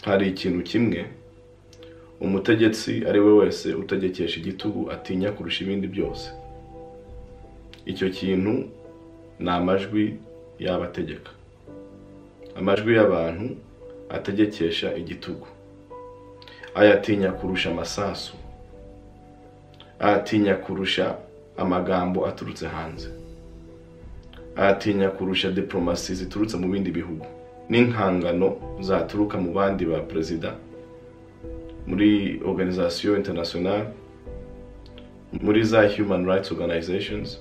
Hari ikintu kimwe umutegetsi ari we wese utegekesha igitugu atinya kurusha ibindi byose. Icyo kintu ni amajwi y'abategeka, amajwi y'abantu ategekesha igitugu. Ayatinya kurusha amasasu, ayatinya kurusha amagambo aturutse hanze, ayatinya kurusha diplomasi ziturutse mu bindi bihugu n'inkangano zaturuka mu bandi ba perezida muri organisation internationale, muri za human rights organizations,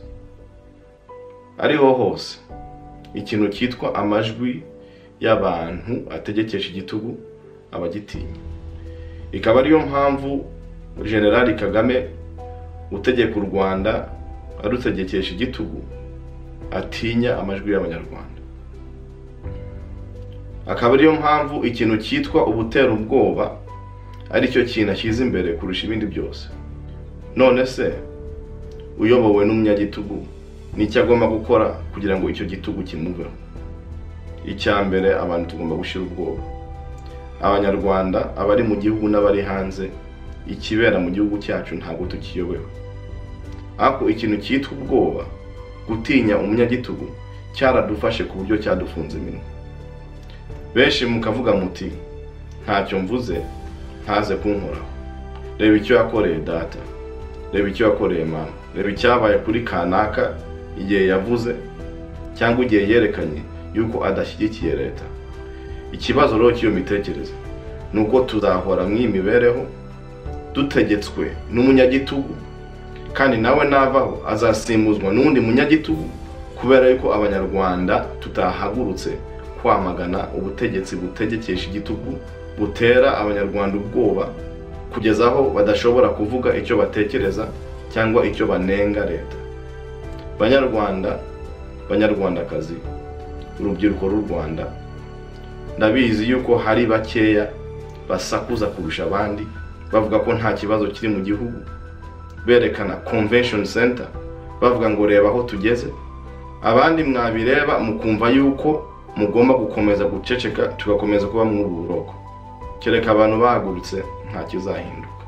ariho hose. Ikintu cyitwa amajwi y'abantu ategekesha igitugu abagitinya. Ikaba ariyo mpamvu General Kagame utegeka u Rwanda arutegekesha igitugu atinya amajwi y'abanyarwanda. Akaba ariyo mpamvu ikintu cyitwa ubutera ubwoba aricyo kintu ashyize imbere kurusha ibindi byose. None se uyobowe n'umunyagitugu n'icyo agomba gukora kugira ngo icyo gitugu kimuveho? Icya mbere, abantu tugomba gushyira ubwoba. Abanyarwanda abari mu gihugu n'abari hanze, ikibera mu gihugu cyacu ntabwo tukiyobewe. Ariko ikintu cyitwa ubwoba, gutinya umunyagitugu, cyaradufashe ku buryo cyadufunze iminwa. Benshi mukavuga muti ntacyo mvuze ntaze kunkoraho. Reba icyo yakoreye data, reba icyo yakoreye mama, reba icyabaye kuri kanaka igihe yavuze cyangwa igihe yerekanye yuko adashyigikiye leta. Ikibazo rero cy'iyo mitekerereze ni uko tuzahora mu mibereho dutegetswe n'umunyagitugu, kandi nawe navaho azasimbuzwa n'undi munyagitugu, kubera yuko abanyarwanda tutahagurutse kwamagana ubutegetsi butegekesha igitugu, butera abanyarwanda ubwoba kugeza aho badashobora kuvuga icyo batekereza cyangwa icyo banenga leta. Banyarwanda, banyarwandakazi, urubyiruko rw'u Rwanda, ndabizi yuko hari bakeya basakuza kurusha abandi bavuga ko nta kibazo kiri mu gihugu, berekana convention center bavuga ngo reba aho tugeze. Abandi mwabireba mukumva yuko mugomba gukomeza guceceka, tugakomeza kuba mu buroko. Kereka abantu bahagurutse nta kizahinduka.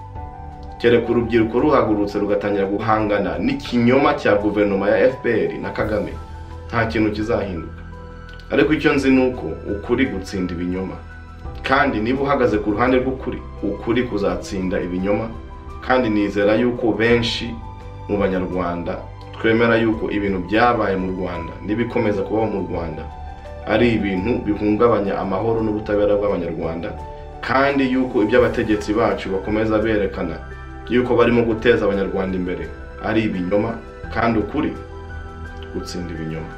Kereka urubyiruko ruhagurutse rugatangira guhangana n'ikinyoma cya guverinoma ya FPR na Kagame, nta kintu kizahinduka. Ariko icyo nzi nuko ukuri gutsinda ibinyoma, kandi niba uhagaze ku ruhande rw'ukuri, ukuri kuzatsinda ibinyoma. Kandi nizera yuko benshi mu banyarwanda twemera yuko ibintu byabaye mu Rwanda n'ibikomeza kubaho mu Rwanda ari ibintu bihungabanya amahoro n'ubutabera bw'abanyarwanda, kandi yuko ibyo abategetsi bacu bakomeza berekana yuko barimo guteza abanyarwanda imbere ari ibinyoma, kandi ukuri gutsinda ibinyoma.